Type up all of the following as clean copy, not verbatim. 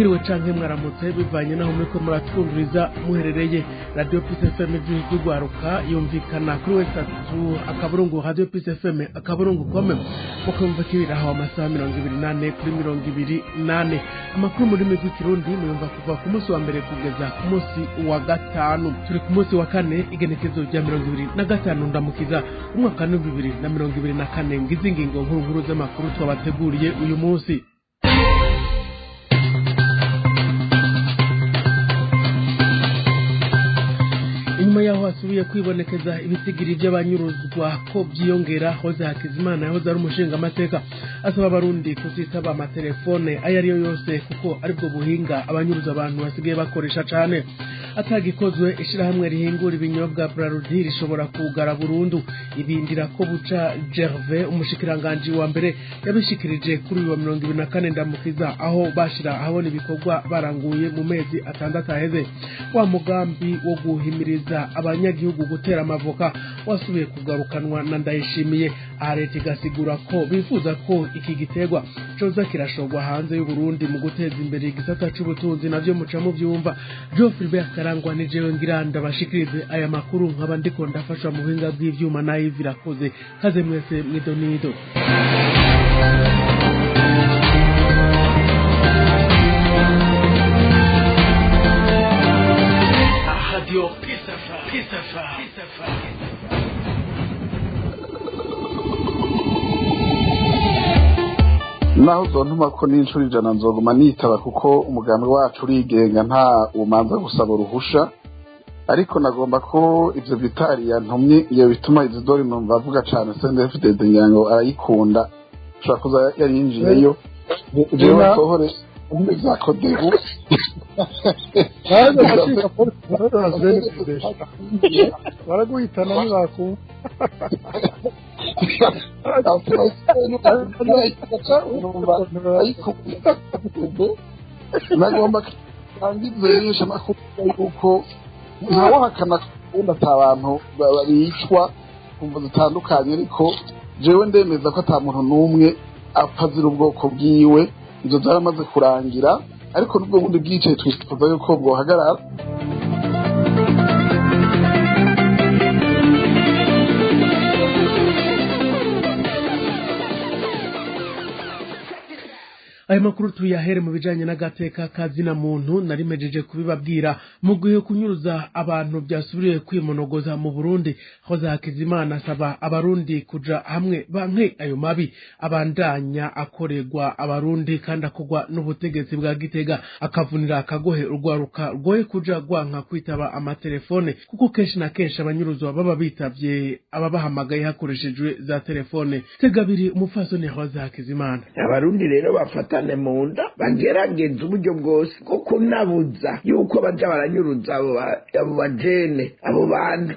Mwiriwe canke mwaramutse, bivanye naho muriko muratwumviriza muherereye. Radio Peace FM, ijwi ry'urwaruka, yumvikana kuri w3.radiopcfm.com, mukumva kibiraho amasaha 24 kuri 24. Amakuru mu rurimi rw'Ikirundi muyumva kuva ku munsi wa mbere kugeza ku munsi wa gatanu. Turi ku munsi wa kane, igenekezo rya 25 Ndamukiza, umwaka wa 2024. Ngizi ingingo nkuru nkuru z'amakuru twabateguriye uyu munsi. Inyuma yaho hasubiye kwibonekeza ibitigiri by'abanyuruzwa ko byiyongera, Hoze Hakizimana yahoze ari umushingamateka asaba Abarundi kuzitaba amatelefone ayo ariyo yose, kuko aribwo buhinga abanyuruza abantu basigaye bakoresha cane. Atagikozwe, ishirahamwe rihingura ibinyobwa Brarudi rishobora kugara burundu. Ibindira ko buca Gervais, umushikiranganji wa mbere, yabishikirije kuri uyu wa 24 Ndamukiza, aho bashira ahabona ibikorwa baranguye mu mezi 6 aheze. Wa mugambi wo guhimiriza abanyagihugu gutera amavoka wasubiye kugarukanwa na Ndayishimiye. Aha leta igasigura ko bifuza ko iki giterwa coza kirashorwa hanze y'Uburundi mu guteza imbere igisata c'ubutunzi. Navyo muca muvyumva. Geoffrey Karangwa ni jewe ngira ndabashikirize aya makuru, nkaba ndiko ndafashwa mu buhinga bw'ivyuma na Yves Irakoze. Kaze mwese mwidonido. Radio Peace FM. Peace FM. Peace FM. Naho uzontuma ko n'inshuro 100, nzoguma nitaba, kuko umugambi wacu urigenga, nta umanza gusaba uruhusha. Ariko nagomba ko ivyo Vitali yantumye iyo bituma Isidori numva avuga cane CNDD-FDD, ngira ngo arayikunda, ashobora kuza yarinjiyeyo. Jewe sohore za kodebu. Baraguhitana ntibakumva. Nagomba kangize yisha amakuru yuko ntawahakana kubona ata bantu bicwa ku mvo zitandukanye, ariko jewe ndemeza ko ata muntu n'umwe apfa azira ubwoko bwiwe. Ivyo vyaramaze kurangira, ariko n'ubwo bundi bwicaye twifuza yuko bwohagarara. Ayo makuru tuyahere mu bijanye n'agateka kazina muntu. Narimejeje kubibabwira, mu gihe kunyuruza abantu byasubiriye kwimonogoza mu Burundi, Hoze Hakizimana asaba Abarundi kuja hamwe banke ayo mabi abandanya akorerwa Abarundi kandi akorwa n'ubutegetsi bwa Gitega, akavunira akagohe urwaruka rwoye kuja rwanka kwitaba amatelefone, kuko kenshi na kenshi abanyuruzwa baba bitavye ababahamagaye hakoreshejwe za telefone. Tegabiri umupfasoni Hoze Hakizimana. Abarundi rero bafatane mu nda, bagerageza uburyo bwose bwo kunabuza yuko baja baranyuruza abo bajene, abo bantu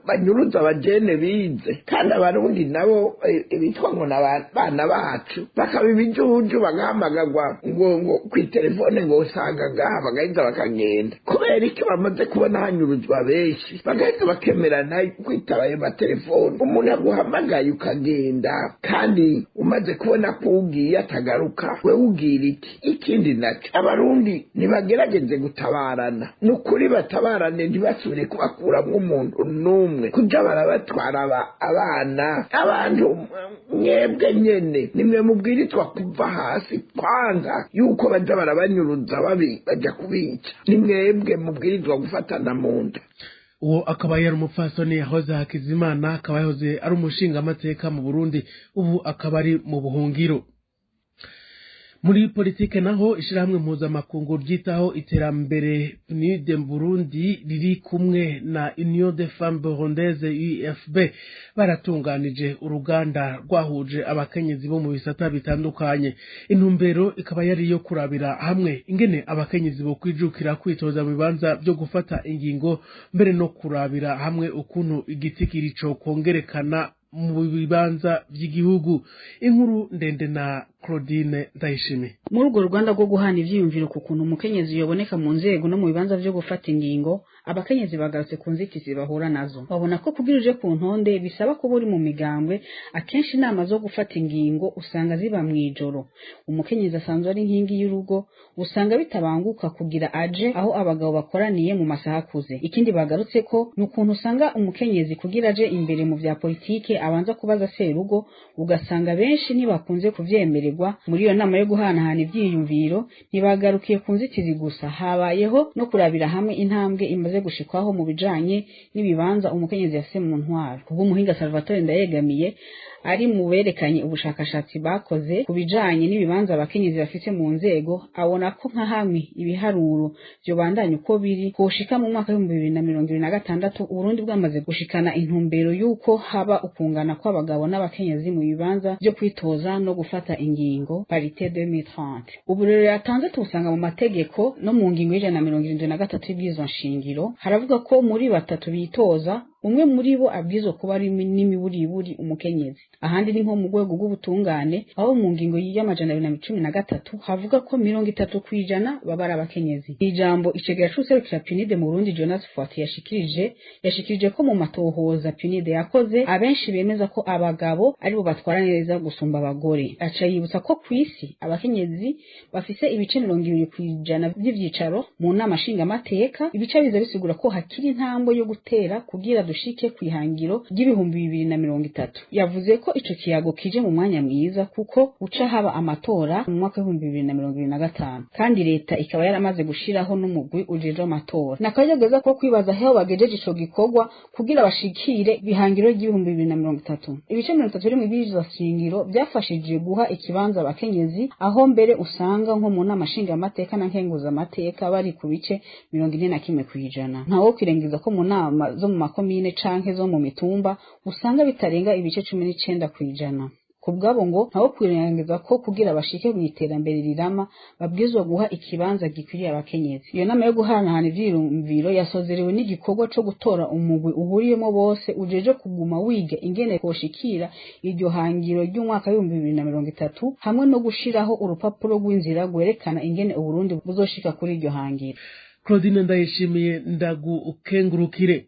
banyuruza abajene bize. Kandi Abarundi nabo bitwa ngo n'abana bacu bakaba ibijuju, bagahamagagwa ngo kw'itelefone ngo usanga ngaha, bagaheza bakagenda. Kubera iki? Bamaze kubona hanyuruzwa benshi, bagaheza bakemerana kwitaba ayo matelefone. Umuntu aguhamagaye ukagenda, kandi umaze kubona ko ugiye atagaruka, wewe ugira iki? Ikindi naco, Abarundi ntibagerageze gutabarana. Ni ukuri batabarane, ntibasubire kubakuramwo umuntu n'umwe, kuja barabatwara abana. Abantu mwebwe nyene nimwe mubwirizwa kuva hasi kwanga yuko baja barabanyuruza babi baja kubica. Ni mwebwe mubwirizwa gufatana mu nda. Uwo akaba yari umupfasoni Yahoze Hakizimana, akaba yahoze ari umushingamateka mu Burundi, ubu akaba ari mu buhungiro. Muri politike naho, ishirahamwe mpuzamakungu ryitaho iterambere PNUD Burundi riri kumwe na Union des Femmes Burundaises UFB baratunganije uruganda rwahuje abakenyezi bo mu bisata bitandukanye. Intumbero ikaba yari iyo kurabira hamwe ingene abakenyezi bo kwijukira kwitoza mu bibanza byo gufata ingingo, mbere no kurabira hamwe ukuntu igitigiri co kongerekana mu bibanza by'igihugu. Inkuru ndende na Claudine Ndayishimiye. Muri urwo ruganda rwo guhana ivyiyumviro ku kuntu umukenyezi yoboneka mu nzego no mu bibanza vyo gufata ingingo, Abakenyezi bagarutse ku nzitizi bahura nazo, babona ko kugira uje ku ntonde bisaba kuba uri mu migambwe. Akenshi inama zo gufata ingingo usanga ziba mw'ijoro. Umukenyezi asanzwe ari inkingi y'urugo, usanga bitabanguka kugira aje aho abagabo bakoraniye mu masaha akuze. Ikindi bagarutse ko ni ukuntu usanga umukenyezi kugira aje imbere mu vya politike abanza kubaza serugo, ugasanga benshi ntibakunze kuvyemererwa. Muri iyo nama yo guhanahana ivyiyumviro ntibagarukiye ku nzitizi gusa, habayeho no kurabira hamwe intambwe imaze gushikwaho mu bijanye n'ibibanza umukenyezi yafise mu ntwaro. Kubw'umuhinga Salvatore Ndayegamiye, ari mu berekanye ubushakashatsi bakoze ku bijanye n'ibibanza abakenyezi bafise mu nzego, abona ko nka hamwe ibiharuro vyobandanya uko biri, koshika mu mwaka w'2026 Uburundi bwamaze gushikana intumbero y'uko haba ukungana kw'abagabo n'abakenyezi mu bibanza vyo kwitoza no gufata ingingo, parité 2030. Uburero yatanze tubusanga mu mategeko no mu ngingo y'173 y'ibwirizwa nshingiro. Haravuga ko muri batatu bitoza, umwe muri bo abwirizwa kuba ari n'imiburiburi umukenyezi. Ahandi ni nko mu rwego rw'ubutungane, aho mu ngingo y'213 havuga ko 30% baba ari abakenyezi. Ijambo icegera c'uwuserukira PNUD mu Burundi, Jonas Fuati, yashikirije ko mu matohoza PNUD yakoze, abenshi bemeza ko abagabo aribo batwara neza gusumba abagore. Aca yibutsa ko kw'isi abakenyezi bafise ibice 20% vy'ivyicaro mu nama nshingamateka, ibice biza bisigura ko hakiri intambwe yo gutera kugira dushike kw'ihangiro ry'ibihumbi 2030. Yavuze ko ico kiyago kije mu mwanya mwiza, kuko uca haba amatora mu mwaka w'2025, kandi leta ikaba yaramaze gushiraho n'umugwi ujejwe amatora. N'akaryo ko kwibaza aho bagejeje ico gikorwa kugira bashikire ibihangiro ry'ibihumbi 2030. Ibice 31 by'izo shingiro byafashije guha ikibanza abakenyezi, aho mbere usanga nko mu nama nshingamateka na nkenguzamateka bari ku bice 41%. Ntawo kwirengiza ko mu nama zo mu makomine canke zo mu mitumba usanga bitarenga ibice 19%. Ku bwabo ngo ntawo kwirengagiza ko kugira bashike mu iterambere rirama babwirizwa guha ikibanza gikwiriye abakenyezi. Iyo nama yo guhanahana ivyiyumviro yasozerewe n'igikorwa co gutora umugwi uhuriyemo bose ujeje kuguma wiga ingene koshikira iryo hangiro ry'umwaka w'2030, hamwe no gushiraho urupapuro rw'inzira rwerekana ingene Uburundi buzoshika kuri iryo hangiro. Claudine Ndayishimiye, ndagukengurukire.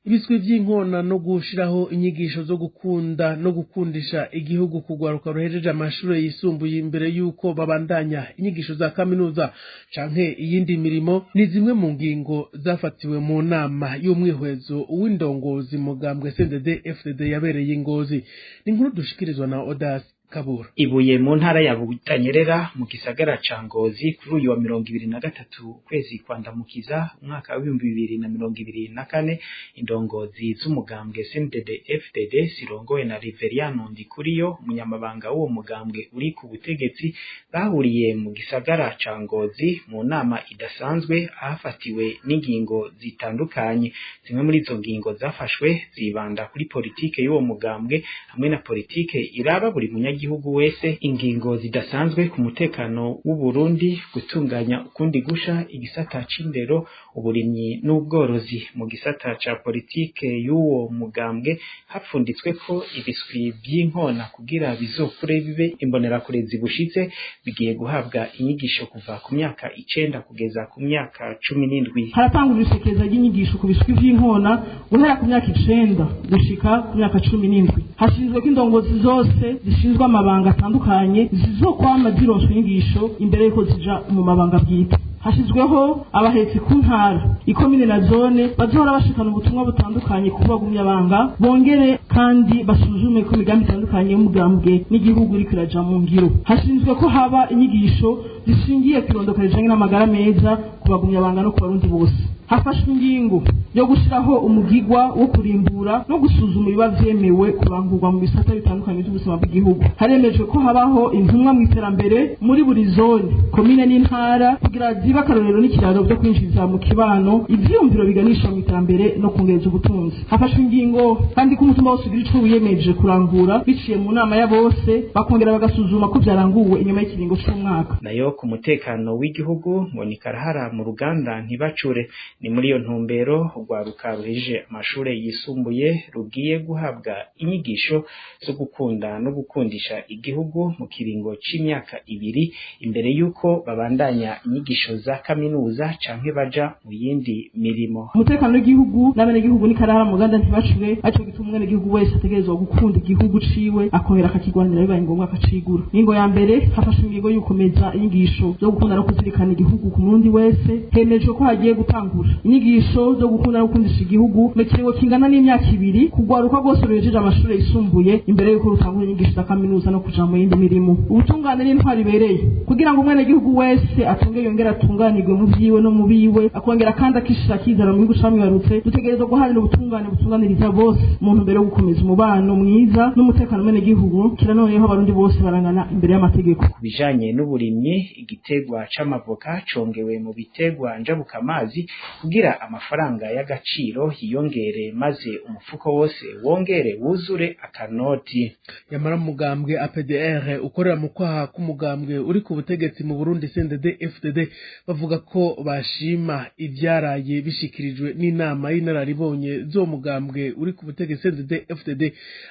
Ibiswi vy'inkona no gushiraho inyigisho zo gukunda no gukundisha igihugu kugwaruka ruhejeje amashure yisumbuye imbere y'uko babandanya inyigisho za kaminuza canke iyindi mirimo, ni zimwe mu ngingo zafatiwe mu nama y'umwihwezo w'indongozi mugambwe CNDD FDD yabereye Ingozi. Ni inkuru dushikirizwa na Odas Kabura. Ibuye mu ntara ya Butanyerera, mu gisagara ca Ngozi, kuri uyu wa 23 ukwezi kwa Ndamukiza umwaka w'2024, indongozi z'umugambwe CNDD FDD zirongowe na Riveriano Ndikuriyo, umunyamabanga w'uwo mugambwe uri ku butegetsi, bahuriye mu gisagara ca Ngozi mu nama idasanzwe, ahafatiwe n'ingingo zitandukanye. Zimwe muri izo ngingo zafashwe zibanda kuri politike y'uwo mugambwe hamwe na politike iraba buri munyagihugu wese, ingingo zidasanzwe ku mutekano w'u Burundi, gutunganya ukundi gusha igisata c'indero, uburimyi n'ubworozi. Mu gisata ca politike y'uwo mugambwe hapfunditswe ko ibiswi vy'inkona kugira bizokure bibe imbonerakure zibushitse bigiye guhabwa inyigisho kuva ku myaka 9 kugeza ku myaka 17. Haratangwa ibisekeza ry'inyigisho ku biswi vy'inkona guhera ku myaka 9 gushika ku myaka 17. Hashinzwe ko indongozi zose zishinzwe amabanga atandukanye zizokwama zironswa inyigisho imbere yuko zija mu mabanga bwite. Hashyizweho abahetsi ku ntara, ikomine na zone bazohora bashikana ubutumwa butandukanye ku bagumyabanga, bongere kandi basuzume ko imigambi itandukanye y'umugambwe n'igihugu iriko iraja mu ngiro. Hashinzwe ko haba inyigisho zishingiye ku irondoka rijanye n'amagara meza ku bagumyabanga no ku Barundi bose. Hafashwe ingingo yo gushiraho umugigwa wo kurimbura no gusuzuma ibiba vyemewe kurangurwa mu bisata bitandukanye by'ubuzima bw'igihugu. Haremejwe ko habaho intumwa mu iterambere muri buri zone, komine n'intara, kugira zibe akarorero n'ikiraro byo kwinjiza mu kibano ivyiyumviro biganisha mu iterambere no kongereza ubutunzi. Hafashwe ingingo kandi ko umutumba wose ugira ico wiyemeje kurangura biciye mu nama ya bose, bakongera bagasuzuma ko vyaranguwe inyuma y'ikiringo c'umwaka. Nayo ku mutekano w'igihugu ngo ni karahara mu ruganda ntibacure. Ni muri iyo ntumbero urwaruka ruhejeje amashure yisumbuye rugiye guhabwa inyigisho zo gukunda no gukundisha igihugu mu kiringo c'imyaka 2 imbere yuko babandanya inyigisho za kaminuza canke baja mu yindi mirimo. Umutekano w'igihugu n'abenegihugu ni karahara mu Uganda ntibacure, ariko gituma umwenegihugu wese ategerezwa gukunda igihugu ciwe akongera akakigwanira bibaye ngombwa akacigura. Ingingo ya mbere, hafashwe ingingo y'ugukomeza inyigisho zo gukunda no kuzirikana igihugu ku murundi wese. Hemejwe ko hagiye gutangura inyigisho zo gukunda no gukundisha igihugu mu kiringo kingana n'imyaka 2 kugwaruka rwose ruhejeje amashuri yisumbuye imbere y'uko rutangura inyigisho za kaminuza no kuja mu yindi mirimo. Ubutungane n'intwari ibereye kugira ngo umwenegihugu wese atunge yongere atunganirwe mu vyiwe no mu biwe, akongera kandi akishira akizana mu gihugu camwibarutse. Dutegerezwa guharanira ubutungane butunganiriza bose mu ntumbero yo gukomeza umubano mwiza n'umutekano w'umwenegihugu. Kira noneho abarundi bose barangana imbere y'amategeko. Ku bijanye n'uburimyi, igitegwa c'amavoka congewe mu bitegwa njabukamazi kugira amafaranga y'agaciro yiyongere maze umufuko wose wongere wuzure akanoti. Yamara mugambwe APDR ukorera mu kwaha k'umugambwe uri ku butegetsi mu Burundi CNDD FDD bavuga ko bashima ivyaraye bishikirijwe n'inama y'inararibonye zo mugambwe uri ku butegetsi CNDD FDD,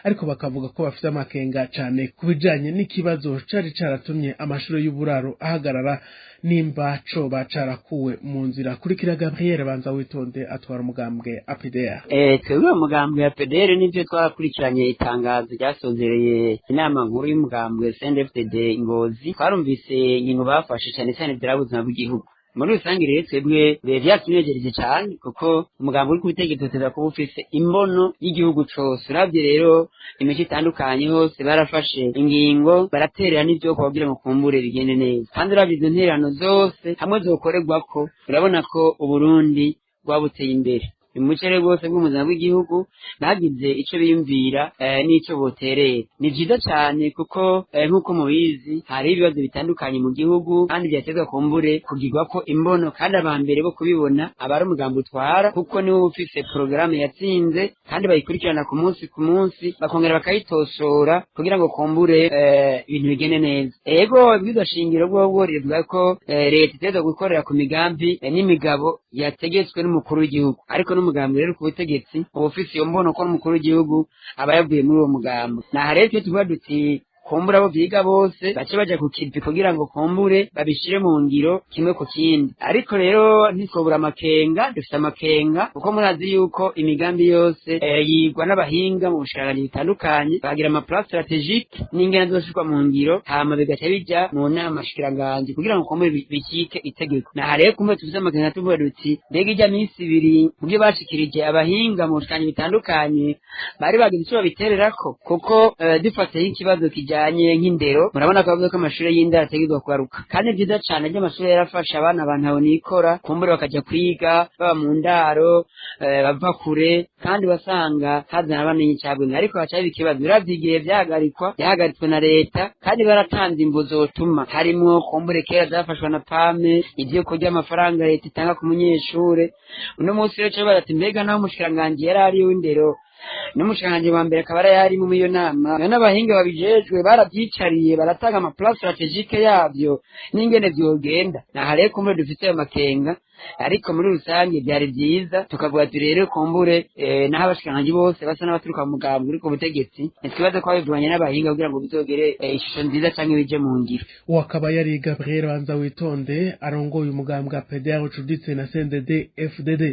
ariko bakavuga ko bafite amakenga cane ku bijanye n'ikibazo cari caratumye amashure y'uburaro ahagarara nimba coba carakuwe mu nzira. Kurikira Gabriel Banza Witonde atwara umugambwe APDR. Twebwe umugambwe APDR nivyo twarakurikiranye itangazo ryasozereye inama nkuru y'umugambwe CNDD-FDD Ngozi. Twarumvise ingingo bafashe cane cane vy'ubuzima bw'igihugu muri rusange. Rero twebwe vyatunejereje cane kuko umugambi uri kubutegetsi uteza kuba ufise imbono y'igihugu cose. Uravye rero imico itandukanye hose barafashe ingingo, baraterera n'ivyo kugira ngo kumbure bigende neza. Kandi uravye izo ntererano zose hamwe zokorerwako, urabona ko Uburundi rwabuteye imbere umucere rwose bw'ubuzima bw'igihugu. Bagize ico biyumvira n'ico boterera ni vyiza cane kuko nk'uko mubizi hari ibibazo bitandukanye mu gihugu kandi vyaterwa kumbure kugirwa ko imbono, kandi abambere bo kubibona aba ari umugambi utwara kuko niwe ufise porogaramu yatsinze, kandi bayikurikirana ku munsi ku munsi bakongera bakayitosora kugira ngo kumbure ibintu bigende neza. Ego, ibwirizwa shingiro bwobwo rivuga ko leta itegerezwa gukorera ku migambi n'imigabo yategetswe n'umukuru w'igihugu, ariko n'umugambi rero ku butegetsi uba ufise iyo mbono ko n'umukuru w'igihugu aba yavuye muri uwo mugambi. Naha rero twe tuvuga duti kumbura abo vyiga bose bace baja ku kivi kugira ngo kumbure babishire mu ngiro kimwe ku kindi. Ariko rero ntitwobura amakenga, dufite amakenga kuko murazi yuko imigambi yose yigwa n'abahinga mu bushikiranganji butandukanye, bagira ama plan stratégique n'ingene zoshirwa mu ngiro, hama bigaca bija mu nama shikiranganji kugira ngo kumbure bikike itegeko. Naha rero kumbure dufite amakenga, tuvuga duti mbega ijya minsi 2 mu byo bashikirije abahinga mu bushikiranganji bitandukanye bari bagize ico babitererako? Kuko dufatiye ikibazo kijanye nk'indero, murabona ko bavuga ko amashuri y'indaro ategerezwa kugaruka, kandi vyiza cane ry'amashuri yarafasha abana abantu abonikora kumbure bakaja kwiga baba mu ndaro bava kure, kandi wasanga hazana abana y'incabwenge. Ariko haca haba ikibazo, uravye igihe vyahagarikwa, vyahagaritswe na leta kandi baratanze imvo zotuma harimwo kumbure kera zafashwa na PAME, ivyo kurya, amafaranga leta itanga ku munyeshure. Uno munsi rero co ati mbega naho umushikiranganji yari ari w'indero n'umushikiranganji wa mbere akaba yari muri iyo nama n'abahinga babijejwe baravyicariye baratanga ama plan stratégique yavyo n'ingene vyogenda. Naha rero kumbure dufite ayo makenga, ariko muri rusange byari vyiza. Tukavuga ati rero kumbure naho abashikiranganji bose basa n'abaturuka mu mugambi uri ku butegetsi, ntitwibaze ko babivuganye n'abahinga kugira ngo bizogere ishusho nziza canke bije mu ngiro. Uwo akaba yari Gabriel Banza Witonde arongoye umugambwe wa PDR ucuditse na CNDD FDD.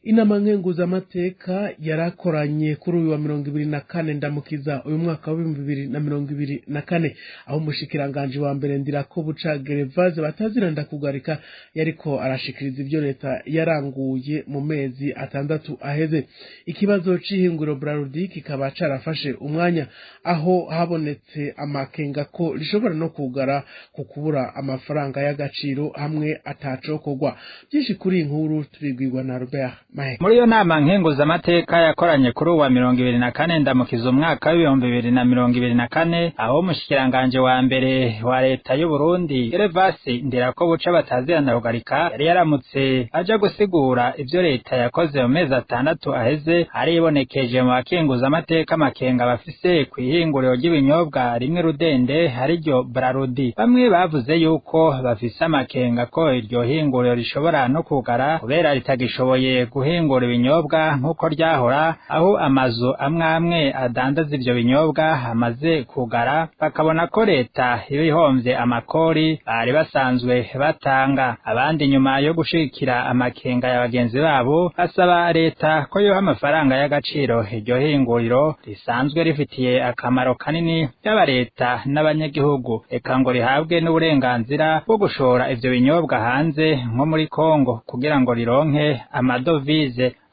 Inama nkenguzamateka yarakoranye kuri uyu wa 24 Ndamukiza uyu mwaka wa 2024, aho umushikiranganji wa mbere Ndirakobuca Gervase bataziranda kugarika yariko arashikiriza ivyo leta yaranguye mu mezi 6 aheze. Ikibazo c'ihinguriro Brarudi kikaba carafashe umwanya, aho habonetse amakenga ko rishobora no kugara ku kubura amafaranga y'agaciro hamwe atacokorwa. Byinshi kuri iyi nkuru tubibwirwa na Robert Maheke. Muri iyo nama nkenguzamateka yakoranye kuri uwa 24 Ndamukiza umwaka w'2024, aho umushikiranganji wa mbere wa leta y'u Burundi Gervasi Ndirakobuca batazirana Rugarika yari yaramutse aja gusigura ivyo leta yakoze mu mezi 6 aheze, aribonekeje mu bakenguzamateka amakenga bafise kw'ihinguriro ry'ibinyobwa rimwe rudende ariryo Brarudi. Bamwe bavuze yuko bafise amakenga ko iryo hinguriro rishobora no kugara kubera ritagishoboye guhingura ibinyobwa nk'uko ryahora, aho amazu amwe amwe adandaza ivyo binyobwa amaze kugara, bakabona ko leta iba ihomvye amakori bari basanzwe batanga. Abandi nyuma yo gushigikira amakenga ya bagenzi babo basaba leta ko yoha amafaranga y'agaciro iryo hinguriro risanzwe rifitiye akamaro kanini yaba leta n'abanyagihugu, eka ngo rihabwe n'uburenganzira bwo gushora ivyo binyobwa hanze nko muri Kongo kugira ngo rironke amadovize,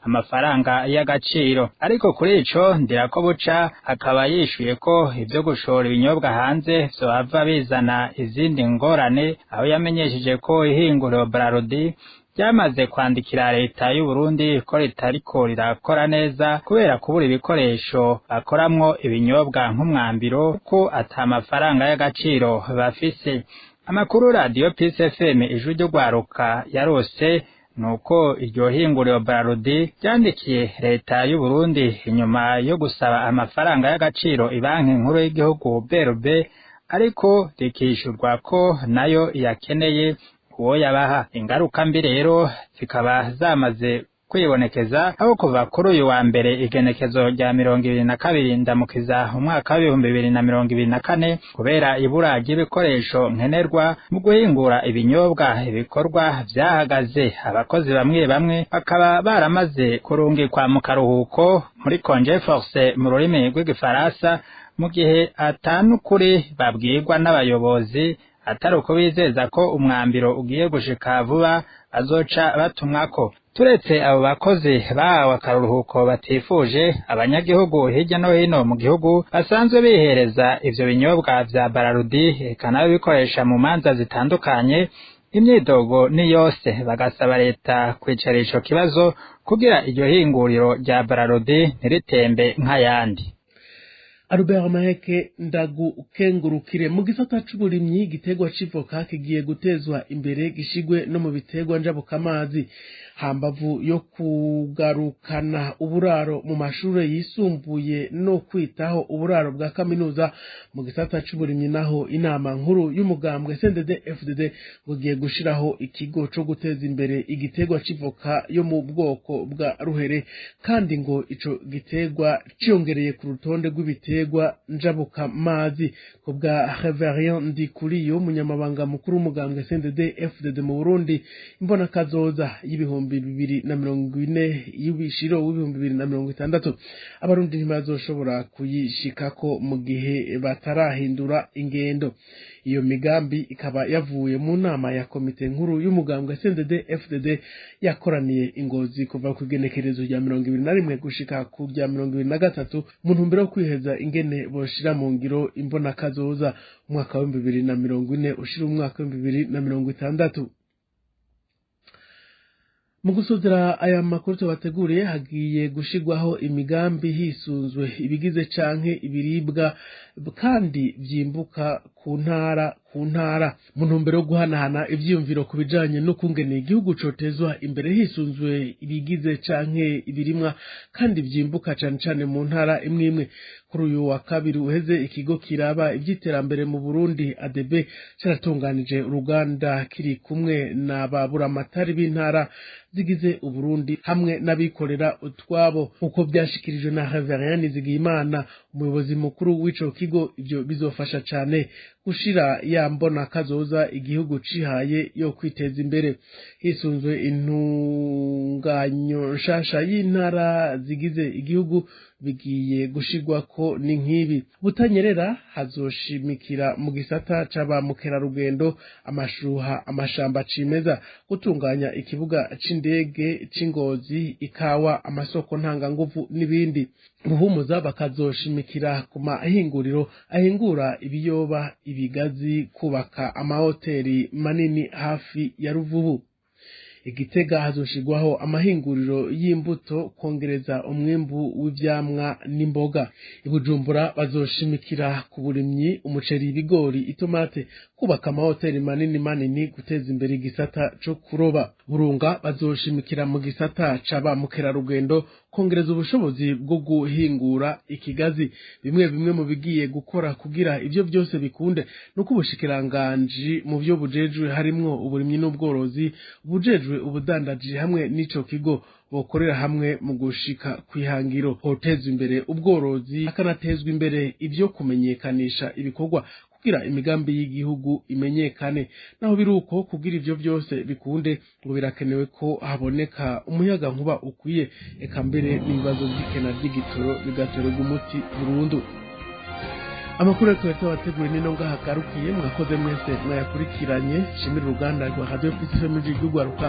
amafaranga y'agaciro. Ariko kuri ico Ndirakobuca akaba yishuye ko ivyo gushora ibinyobwa hanze vyohava bizana izindi ngorane, aho yamenyesheje ko ihinguriro Brarudi ryamaze kwandikira leta y'u Burundi ko ritariko rirakora neza kubera kubura ibikoresho bakoramwo ibinyobwa nk'umwambiro, ko ata mafaranga y'agaciro bafise. Amakuru Radio Peace FM ijwi ry'ugwaruka yarose nuko iryo hinguriro Brarudi ryandikiye leta y'u Burundi inyuma yo gusaba amafaranga y'agaciro ibanki nkuru y'igihugu BRB, ariko rikishurwa ko nayo yakeneye uwo yabaha. Ingaruka mbi rero zikaba zamaze kwibonekeza, aho kuva kuri uyu wa mbere igenekezo rya 22 Ndamukiza umwaka w'2024, kubera ibura ry'ibikoresho nkenerwa mu guhingura ibinyobwa, ibikorwa vyahagaze. Abakozi bamwe bamwe bakaba baramaze kurungikwa mu karuhuko muri congé forcé mu rurimi rw'igifaransa, mu gihe atanukuri babwirwa n'abayobozi atari ukubizeza ko umwambiro ugiye gushika vuba bazoca batumwako. Turetse abo bakozi bahawe akaruhuko batifuje, abanyagihugu hirya no hino mu gihugu basanzwe bihereza ivyo binyobwa vya Brarudi eka n'ababikoresha mu manza zitandukanye, imyidogo ni yose, bagasaba leta kwicara ico kibazo kugira iryo hinguriro rya Brarudi ntiritembe nk'ayandi. Albert Maheke, ndagukengurukire. Mu gisata c'uburimyi, igiterwa c'ivoka kigiye gutezwa imbere gishigwe no mu biterwa njabukamazi, hambavu yo kugarukana uburaro mu mashure yisumbuye no kwitaho uburaro bwa kaminuza. Mu gisata c'uburimyi naho, inama nkuru y'umugambwe CNDD FDD ngo igiye gushiraho ikigo co guteza imbere igiterwa c'ivoka yo mu bwoko bwa ruhere, kandi ngo ico giterwa ciyongereye ku rutonde rw'ibiterwa njabukamazi. Ku bwa Reverien Ndikuriyo, umunyamabanga mukuru w'umugambwe CNDD FDD mu Burundi, imbona kazoza y'2040 y'ibishiro w'2060 abarundi ntibazoshobora kuyishikako mu gihe batarahindura ingendo. Iyo migambi ikaba yavuye mu nama ya komite nkuru y'umugambwe CNDD FDD yakoraniye Ingozi kuva ku igenekerezo rya 21 gushika ku rya 23, mu ntumbero yo kwiheza ingene boshira mu ngiro imbona kazoza umwaka w'2040 ushira umwaka w'2060. Mu gusozera aya makuru tubateguriye, hagiye gushirwaho imigambi hisunzwe ibigize canke ibiribwa kandi vyimbuka ku ntara ku ntara, mu ntumbero yo guhanahana ivyiyumviro ku bijanye n'ukungene igihugu cotezwa imbere hisunzwe ibigize canke ibirimwa kandi vyimbuka cane cane mu ntara imwe imwe. Kuri uyu wa kabiri uheze, ikigo kiraba ivy'iterambere mu Burundi ADB caratunganije uruganda kiri kumwe na ba buramatari b'intara zigize Uburundi hamwe n'abikorera utwabo, nk'uko vyashikirijwe na Reverien Nizigiyimana, umuyobozi mukuru w'ico kigo. Ivyo bizofasha cane gushira ya mbona kazoza igihugu cihaye yo kwiteza imbere hisunzwe intunganyo nshasha y'intara zigize igihugu. Bigiye gushirwako ni nk'ibi: Butanyerera hazoshimikira mu gisata c'aba mukerarugendo, amashuha, amashamba cimeza, gutunganya ikibuga c'indege c'Ingozi, ikawa, amasoko ntanganguvu n'ibindi. Buhumuza bakazoshimikira ku mahinguriro ahingura ibiyoba, ibigazi, kubaka amahoteli manini hafi ya Ruvubu. Igitega hazoshirwaho amahinguriro y'imbuto, kongereza umwimbu w'ivyamwa n'imboga. Ibujumbura bazoshimikira ku burimyi, umuceri, ibigori, itomate, kubaka amahoteli manini manini, guteza imbere igisata co kuroba. Burunga bazoshimikira mu gisata ca ba mukerarugendo, kongereza ubushobozi bwo guhingura ikigazi. Bimwe bimwe mu bigiye gukora kugira ivyo byose bikunde nuko ubushikiranganji mu vyo bujejwe harimwo uburimyi n'ubworozi, ubujejwe ubudandaji hamwe n'ico kigo bokorera hamwe mu gushika kwihangiro. Hotezwa imbere ubworozi, hakanatezwa imbere ivyo kumenyekanisha ibikorwa kugira imigambi y'igihugu imenyekane. Naho biruko, kugira ivyo byose bikunde, ngo birakenewe ko haboneka umuyaga nkuba ukwiye, eka mbere n'ibibazo by'ikena ry'igitoro bigaterwa umuti burundu. Amakuru rero tuba twabateguriye nino ngaha agarukiye. Mwakoze mwese mwayakurikiranye. Nshimire uruganda rwa Radio Peace FM rw'Urwaruka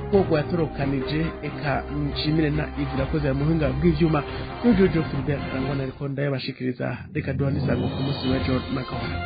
rwo rwatorokanije, eka nshimire na Ivirakoze ya muhinga bw'ivyuma n'Jojo Philbert Karangwa nariko ndayabashikiriza. Reka duhane isango ku munsi w'ejo n'akahora.